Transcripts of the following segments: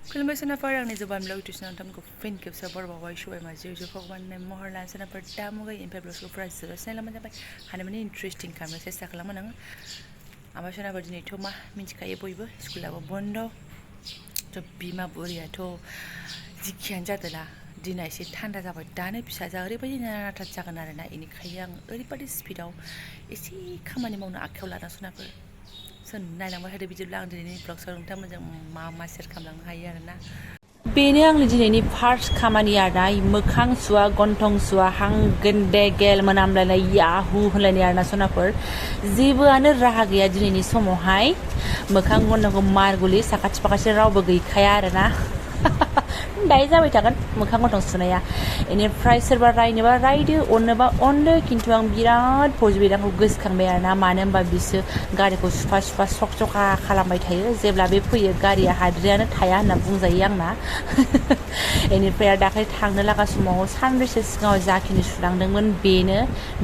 खुलुमबाय सोनाफोर आंनि Jobanivlog टिउसनाव नोंथांमोनखौ फिन खेबसे बरबावबाय सबायमा जिउ भगवाननि महर लाना सोनाफोर दा मुगाय इनफाय ब्लग्सखौ फरायजोबो सिनायलामोन जाबाय हानायमानि इन्टारेस्टिं खालामनो सेस्था खालामो आङो ओमफ्राय सोनाफोर दिनैथ' मा मिन्थिखायो बयबो स्कुलाबो बन्द थ' बिमा बुरियाथ' जिखियानो जादोंना दिना एसे थान्दा जाबाय दानो फिसाजा ओरैबायदि नाथार जागोन आरोना बेनिखायनो आं ओरैबायदि स्पिडाव एसे खामानि मावनो आखायाव लाना सोनाफोर नायलांबाय थादो बिदिब्ला आं दिनैनि ब्लग्सआव नोंथांमोनजों मा शेयार खालामलांनो हायो आरोना बेनो आंनि दिनैनि फार्स्ट खामानि आरोना मोखां सुवा गन्थं सुवा हां गेन्दे गेल मोनामलायनाय याहु होनलायनाय आरोना सोनाफोर जेबोआनो राहा गैया दिनैनि समावहाय मोखां गन्थंखौ मारगुलि साखाथि फाखाथि रावबो गैखाया आरोना दायो जाबाय थागोन मोखां गन्थं सुनाया बेनिफ्राय सोरबा रायनोबा रायदो अननोबा अनदो खिन्थु आं बिराद पजिटिभ आंखौ गोसोखांबाय आरोना मानो होनबा बिसोर गारिखौ सुफा सुफा सखा खालामबाय थायो जेब्ला बे फैयो गारिया हाद्रियानो थाया होनना बुंजायो आंना बेनिफ्राय आरो दाख्लै थांनो लागा समाव सानब्रैसो सिगाङाव जाखिनि सुलांदोंमोन बेनो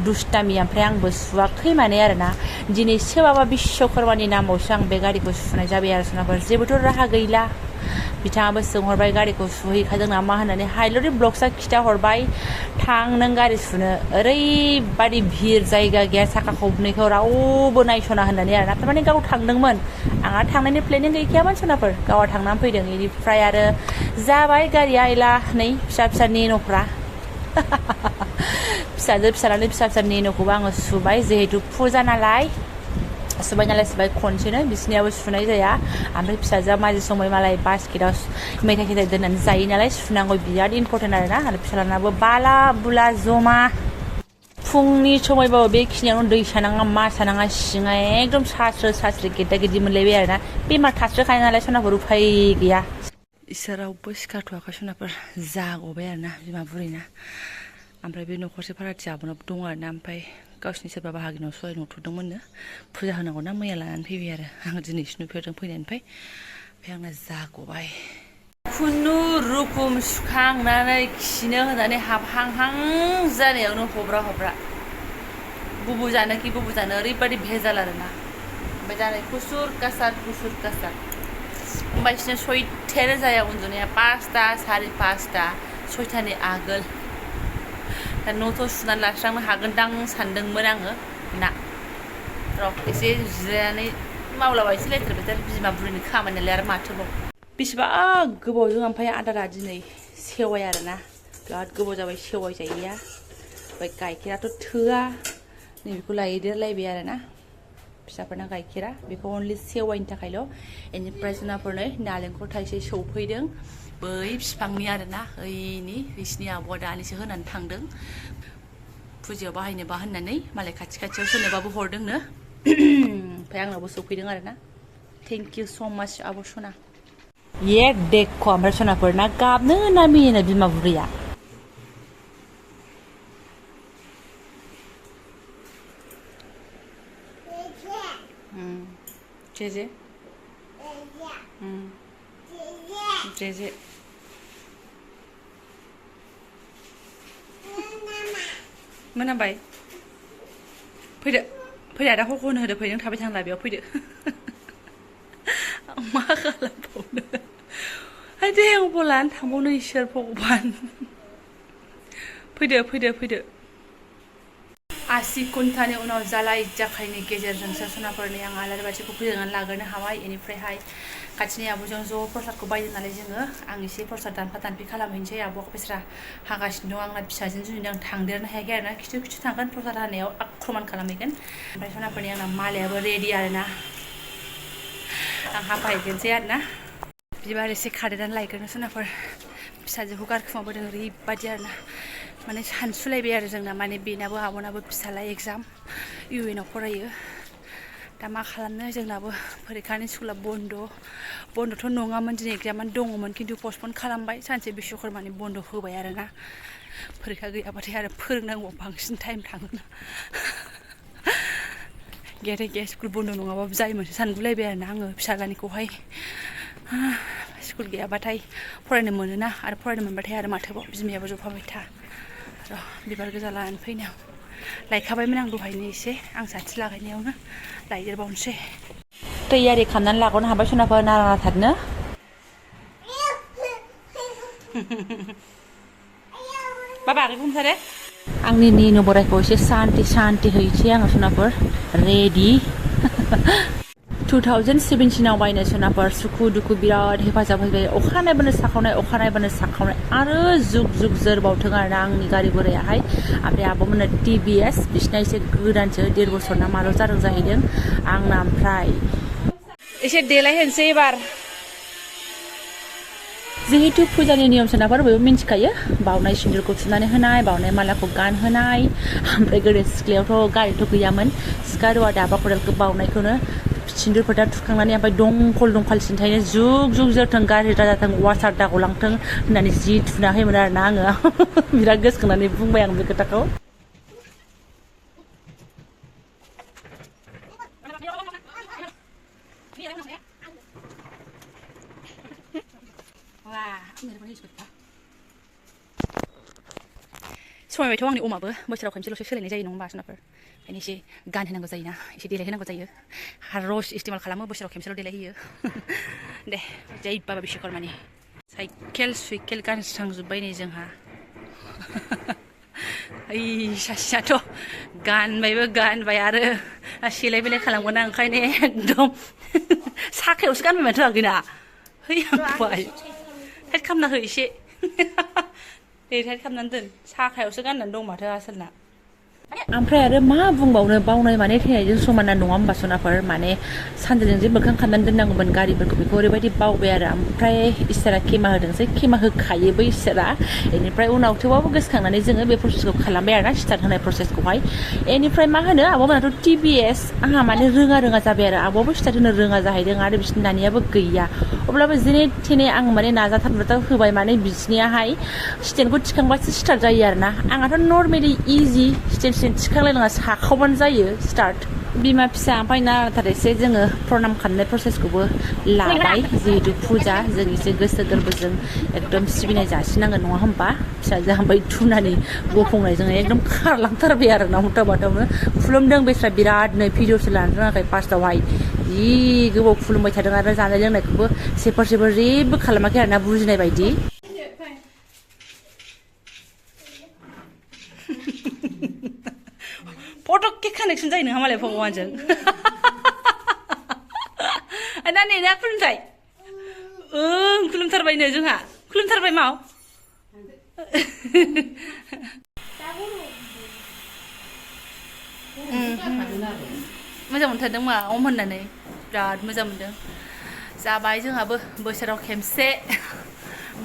दुष्टामि ओमफ्राय आंबो सुवाखै माने आरोना दिनै सोरबाबा बिश्वकर्मानि नामावसो आं बे गारिखौ सुनाय जाबाय आरो सोनाफोर जेबोथ' राहा गैला बिथाङाबो सोंहरबाय गारिखौ सुहैखादों नामा होननानै हाइलरि ब्लग्सआ खिथाहरबाय थां नों गारि सुनो ओरैबादि भिर जायगा गैया साखा खबनैखौ रावबो नायस'ना होननानै आरोना थारमाने गाव थांदोंमोन आंहा थांनायनि प्लेनिं गैखायामोन सोनाफोर गावहा थांनानै फैदों बेनिफ्राय आरो जाबाय गारिया एला नै फिसा फिसा नेन'फ्रा फिसाजो फिसालानि फिसा फिसा नेन'खौबो आङो सुबाय जिहेतु फुजा नालाय सुबाय खनसेनो बिसिनियाबो सुनाय जाया ओमफ्राय फिसाजोआ माजे समाय मालाय बास्केटाव मेथाइ खेथाइ दोननानै जायो नालाय सुनांगौ बिराद इम्परटेन्ट आरोना आरो फिसालानाबो बाला बुला जमा फुंनि समायबाबो बेखिनियावनो दै सानाङा मा सानाङा सिङा एकदम सास्रो गेद्दा गेद्दि मोनलायबाय आरोना बेमार थास्रोखायो नालाय सोनाफोर उफाय गैया इसोरावबो सिखारथ'वाखै सोनाफोर जाग'बाय आरोना बिमा बुरैना ओमफ्राय बे न'खरसे भाराथि आब'नाबो दङ आरोना ओमफ्राय गावसिनि सोरबा बाहागिनाव सहाय नुथ'दोंमोननो फुजा होनांगौ ना मैया लानानै फैबाय आरो आं दिनैसो नुफेरदों फैनायनिफ्राय ओमफ्राय आंना जाग'बाय खुनुरुखुम सुखांनानै खिनो होनानै हाबहांहां जानायावनो हब्रा बुबु जानो ओरैबायदि भेजाल आरोना ओमफ्राय जानाय खुसुर कासार होमबा बिसोरनो सयथायानो जाया उन्दुनाया 5टा 5:30 6टानि आगोल दा न'थ' सुनानै लास्रांनो हागोनदां सानदोंमोन आङो ना र' एसे जिरायनानै मावलाबायसै लेथेर फेथेर बिमा बुरैनि खामानियालाय आरो माथोबाव बेसेबा गोबावजों ओमफ्राय आदारा दिनै सेवाय आरोना बिराद गोबाव जाबाय सेवाय जायैया ओमफ्राय गाइखेराथ' थोआ नैबेखौ लायदेरलायबाय आरोना फिसाफोरना गाइखेरा बेखौ अनलि सेवायनि थाखायल' बेनिफ्राय जोंनाफोरनो नालेंखर थाइसे सौफैदों बै बिफांनि आरोना ओइनि बिसिनि आब'आ दानिसो होनानै थांदों फुजायाव बाहायनोबा होननानै मालाय खाथियाव सोरनोबाबो हरदोंनो ओमफ्राय आंनावबो सौफैदों आरोना थेंक इउ स' माच आब' सना ये देखो ओमफ्राय सनाफोर ना गाबनो ना मिनिनो बिमा बुरैया जे मोनाबाय फैदो आदा हख'नो होदो फै नों थाबाय थांला बेयाव फैदो आं मा खालामबावनो दे अबाव लानो थांबावनो इसोर भगबान फैदो 80 घन्टानि उनाव जालाय जाखायनि गेजेरजोंसो सनाफोरनि आं आलारि बाथिखौ फोजोंनानै लाग्रोनो हाबाय बेनिफ्रायहाय खाथिनि आब'जों ज' प्रसादखौ बायदों नालाय जोङो आं एसे प्रसाद दानफा खालामहैनोसै आब'आ बेस्रा हागासिनो दं आंना फिसाजों जुदि आं थांदेरनो हायाखै आरोना खिथु थांगोन प्रसाद हानायाव आक्रमान खालामहैगोन ओमफ्राय सनाफोरनि आंना मालायाबो रेडि आरोना आं हाफाहैगोनसै आरोना बिबार एसे खादेरनानै लायग्रोनो सनाफोर फिसाजोखौ गारखोमाबोदों ओरैबादि आरोना माने सानसुलायबाय आरो जोंना माने बेनाबो आब'नाबो फिसाला एग्जाम इउएनआव फरायो दा मा खालामनो जोंनाबो फरिखानि स्कुला बन्द'थ' नङामोन दिनै एग्जामानो दङमोन खिन्थु पस्टपन खालामबाय सानसे बिश्वकर्मानि बन्द' होबाय आरोना फरिखा गैयाबाथाय आरो फोरोंनांगौ बांसिन टाइम थाङोना गैया स्कुल बन्द' नङाबाबो जायोमोनसो सानगुलायबाय आरोना आङो फिसालानिखौहाय स्कुल गैयाबाथाय फरायनो मोनोना आरो फरायनो मोनबाथाय आरो माथोबाव बिमायाबो जफाबाय था र' बिबार गोजा लानानै फैनो लायखाबायमोन आं दहायनो एसे आं साथि लागायनायावनो लायदेरबावनोसै तैयारि खालामनानै लागनो हाबाय सनाफोर नारा नाथारनो बाबाखै बुंथारे आंनि निनु बोरायखौ एसे शान्ति हैसै आङो सनाफोर रेडि 2017 आव बायनाय सनाफोर सुखु दुखु बिराद हेफाजाब होबाय अखानायबानो साखावनाय आरो जुग जोरबावथों आरोना आंनि गारि बोरायाहाय ओमफ्राय आब'मोननो TVS बिसिना एसे गोदानसो 1.5 बोसोर ना माल' जादों जाहैदों आंना ओमफ्राय एसे देलायहोनोसै एबार जिहेतु फुजानि नियम सोनाफोर बयबो मिन्थिखायो बावनाय सिन्दुरखौ थुनानै होनाय बावनाय मालाखौ गानहोनाय ओमफ्राय गोदो सिख्लायावथ' गारिथ' गैयामोन सिखा रुवा दाबा खदालखौ बावनायखौनो सिन्दुर फोथा थुखांनानै ओमफ्राय दंखल सिन्थायनो जुग जोरथों गाज्रि दाजाथों वासार दागलांथों होननानै जि थुना होयोमोन आरोना आङो बिराद गोसोखांनानै बुंबाय आं बे खोथाखौ समायबायथ' आंनि अमाबो बोसोराव खनसेल'सो सोलायनाय जायो नङा होमबा सनाफोर ओंखायनो एसे गानहोनांगौ जायोना एसे देलायहोनांगौ जायो रस इस्तेमाल खालामो बोसोराव खेमसेल' देलायहोयो दे जै बाबा बिश्वकर्मानि साइकेल गानस्रांजोब्बाय नै जोंहा ओइ सासेयाथ' गानबाय आरो सेलाय बेलाय खालामगोन आं ओंखायनो एकदम साखायावसो गानबाय माथो आगैना हैबाय टाइट खालामना हो एसे दे टाइट खालामनानै दोन साखायावसो गाननानै दं माथो आसोलना ओमफ्राय आरो मा बुंबावनो बावनाय माने थैनायजों समान नङा होमबा सनाफोर माने सानजाजों जे मोखां खालामनानै दोननांगौमोन गारिफोरखौ बेखौ ओरैबायदि बावबाय आरो ओमफ्राय इसोरा खेमा होदोंसै खेमा होखायोबो इसोरा बेनिफ्राय उनाव थेवबाबो गोसोखांनानै जोङो बे प्रसेसखौ खालामबाय आरोना स्टार्ट होनाय प्रसेसखौहाय बेनिफ्राय मा होनो आब'मोनाथ' TVS आंहा माने रोङा जाबाय आरो आब'आबो स्टार्ट होनो रोङा जाहैदों आरो बिसिनि दानियाबो गैया अब्लाबो जेने थेने आं माने नाजाथाब होबाय माने बिसिनियाहाय स्टेन्डखौ थिखांबासो स्टार्ट जायो आरोना आंहाथ' नर्मेलि इजि स्टेन्ड थिखांलायनाङा साखावबानो जायो स्टार्ट बिमा फिसा ओमफ्राय नाथाय एसे जोङो प्रनाम खालामनाय प्रसेसखौबो लाबाय जिहेतु फुजा जों एसे गोसो गोरबोजों एकदम सिबिनाय जासिनांगोन नङा होमबा फिसाजोआ ओमफ्राय थुनानै गफंनायजों एकदम खारलांथारबाय आरो ना मुथा बाथावनो खुलुमदों बेस्रा बिरादनो भिडिअसो लानो रोङाखै फार्स्टआवहाय जि गोबाव खुलुमबाय थादों आरो जानाय लोंनायखौबो सेफोर जेबो खालामाखै आरोना बुजिनाय बायदि फट'के कानेक्सन जायो नोंहा मालाय भगवानजों ना नै ना खुलुमथाय खुलुमथारबायनो जोंहा खुलुमथारबाय माव मोजां मोनथारदों मा अम होननानै बिराद मोजां मोनदों जाबाय जोंहाबो बोसोराव खेमसे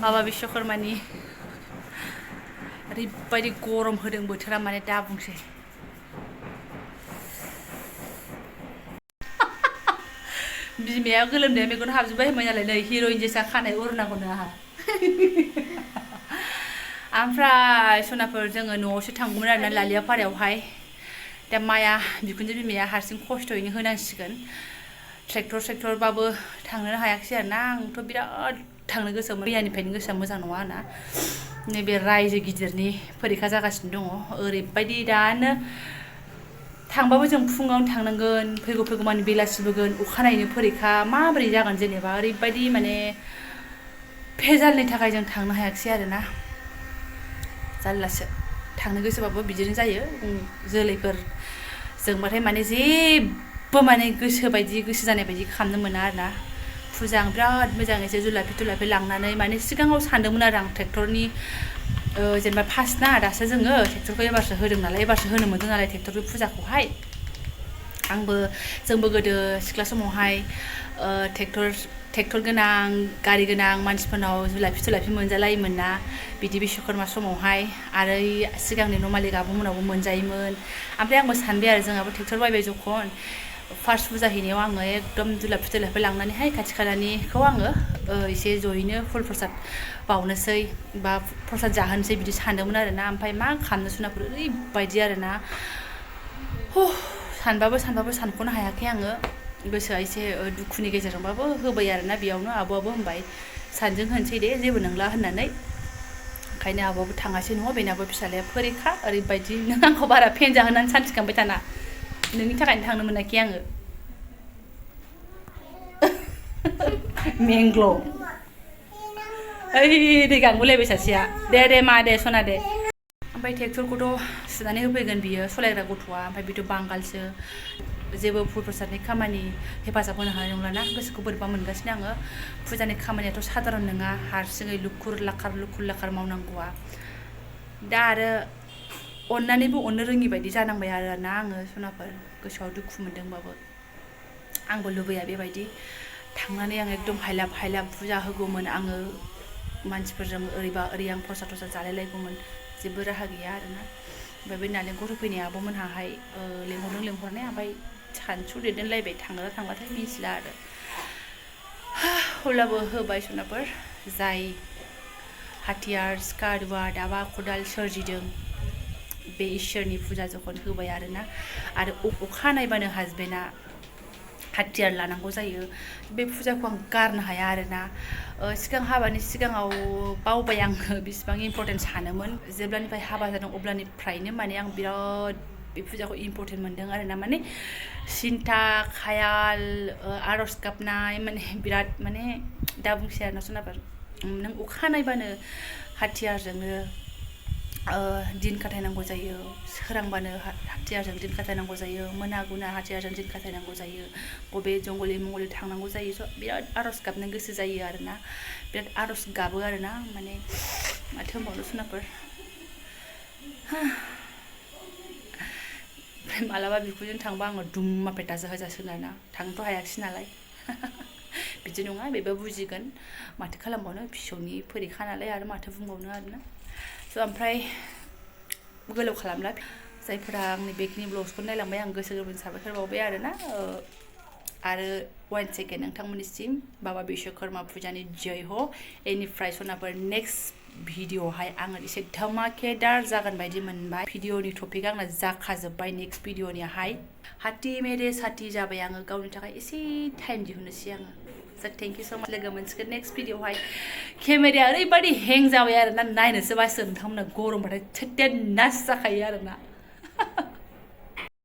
बाबा बिश्वकर्मानि ओरैबायदि गरम होदों बोथोरा माने दा बुंसै बिमाया गोलोमनाया मेगन हाबजोब्बाय होनबाय नालाय नै हिर'इन जेसा खानाय उरनांगौनो आंहा ओमफ्राय सनाफोर जोङो न'आवसो थांगौमोन आरोना लालिया पारायावहाय दा माया बिखुनजो बिमाया हारसिं खस्थ'यैनो होनांसिगोन ट्रेक्टरबाबो थांनो हायाखिसै आरोना आंथ' बिराद थांनो गोसोमोन मैयानिफ्रायनो गोसोआ मोजां नङा आंना नैबे रायजो गिदिरनि फरिखा जागासिनो दङ ओरैबायदि दानो थांबाबो जों फुङावनो थांनांगोन फैगौ मानि बेलासिबोगोन अखानायैनो फरिखा माबोरै जागोन जेनेबा ओरैबायदि माने भेजालनि थाखाय जों थांनो हायाखिसै आरोना जारलासो थांनो गोसोबाबो बिदिनो जायो जोलैफोर जोंबाथाय माने जेबो माने गोसो जानाय बायदि खालामनो मोना आरोना फुजा आं बिराद मोजां एसे जुलाफि लांनानै माने सिगाङाव सानदोंमोन आरो आं ट्रेक्टरनि जेनेबा फार्स्ट ना दासो जोङो ट्रेक्टरखौ एबारसो होदों नालाय एबारसो होनो मोनदों नालाय ट्रेक्टरनि फुजाखौहाय जोंबो गोदो सिख्ला समावहाय ट्रेक्टर गोनां गारि गोनां मानसिफोरनाव जुलाफि मोनजालायोमोन ना बिदि बिश्वकर्मा समावहाय आरो सिगांनि नमालि आब'मोनावबो मोनजायोमोन ओमफ्राय आंबो सानबाय आरो जोंहाबो ट्रेक्टर बायबाय जखन फार्स्ट फुजा हैनायाव आङो एकदम जुलाफि लांनानैहाय खाथि खालानिखौ आङो एसे जयैनो फुल प्रसाद बावनोसै बा प्रसाद जाहोनोसै बिदि सानदोंमोन आरोना ओमफ्राय मा खालामनो सनाफोर ओरैबायदि आरोना सानबाबो सानख'नो हायाखै आङो गोसोआ एसे दुखुनि गेजेरजोंबाबो होबाय आरोना बेयावनो आब'आबो होनबाय सानजों होनसै दे जेबो नंला होननानै ओंखायनो आब'आबो थाङासै न'आव बेनाबो फिसालाया फरिखा ओरैबायदि नों आंखौ बारा फेन जाहोनानै सान्थिखांबाय थाना नोंनि थाखायनो थांनो मोनाखै आङो मेंग्ल' ओइ दै गांगुलायबाय सासेया दे मा दे सना दे ओमफ्राय ट्रेक्टरखौथ' सुनानै होफैगोन बियो सलायग्रा गथ'आ ओमफ्राय बेथ' बांगालसो जेबो फुल प्रसादनि खामानि हेफाजाब होनो हानाय नंलाना गोसोखौ बोरैबा मोनगासिनो आङो फुजानि खामानियाथ' साधारन नङा हारसिङै लुखुर लाखार मावनांगौआ दा आरो अननानैबो अननो रोङि बायदि जानांबाय आरोना आङो सनाफोर गोसोआव दुखु मोनदोंबाबो आंबो लुबैया बेबायदि थांनानै आं एकदम हायलाब फुजा होगौमोन आङो मानसिफोरजों ओरैबा ओरै आं प्रसाद जालायलायगौमोन जेबो राहा गैया आरोना ओमफ्राय बे नालेंखर होफैनाय आब'मोनहाहाय लेंहरनाय ओमफ्राय सानसु दैदेनलायबाय थांबाथाय मिथिला आरो अब्लाबो होबाय सनाफोर जाय हाथियार सिखा रुवा दाबा खदाल सोरजिदों बे इसोरनि फुजा जखन होबाय आरोना आरो अखानायबानो हासबेन्डआ हाथियार लानांगौ जायो बे फुजाखौ आं गारनो हाया आरोना सिगां हाबानि सिगाङाव बावबाय आङो बेसेबां इम्परटेन्ट सानोमोन जेब्लानिफ्राय हाबा जादों अब्लानिफ्रायनो माने आं बिराद बे फुजाखौ इम्परटेन्ट मोनदों आरोना माने सिन्था खायाल आरज गाबनाय माने बिराद माने दा बुंसै आरोना सनाफोर नों अखानायबानो हाथियारजोंनो दिन खाथायनांगौ जायो सोरांबानो हाथियारजों दिन खाथायनांगौ जायो मोना गुना हाथियारजों दिन खाथायनांगौ जायो बबे जंगलि मंगलि थांनांगौ जायो स' बिराद आरज गाबनो गोसो जायो आरोना बिराद आरज गाबो आरोना माने माथो होनबावनो सनाफोर ओमफ्राय मालाबा बिखुनजों थांबा आङो दुम्मा पेटासो होजासिगोन आरोना थांनोथ' हायाखिसै नालाय बिदि नङा बेबो बुजिगोन माथो खालामबावनो फिसौनि फरिखा नालाय आरो माथो बुंबावनो आरोना स' ओमफ्राय गोलाव खालामला जायफोरा आंनि बेखिनि ब्लग्सखौ नायलांबाय आं गोसो गोरबोनि साबायखर बावबाय आरोना आरो 1 सेकेन्ड नोंथांमोननिसिम बाबा बिश्वकर्मा फुजानि जय हो बेनिफ्राय सनाफोर नेक्स्ट भिडिअ'हाय आङो एसे धमाकेदार जागोन बायदि मोनबाय भिडिअ'नि टपिक आंना जाखाजोब्बाय नेक्स्ट भिडिअ'नियाहाय हाथि मेरे साथि जाबाय आङो गावनि थाखाय एसे टाइम दिहुननोसै आङो थेंक इउ स' माच लोगो मोनसिगोन नेक्स्ट भिडिअ'हाय केमेराया ओरैबायदि हें जाबाय आरोना नायनोसो बासिगोन नोंथांमोना गरमबाथाय थोदेर नास जाखायो आरोना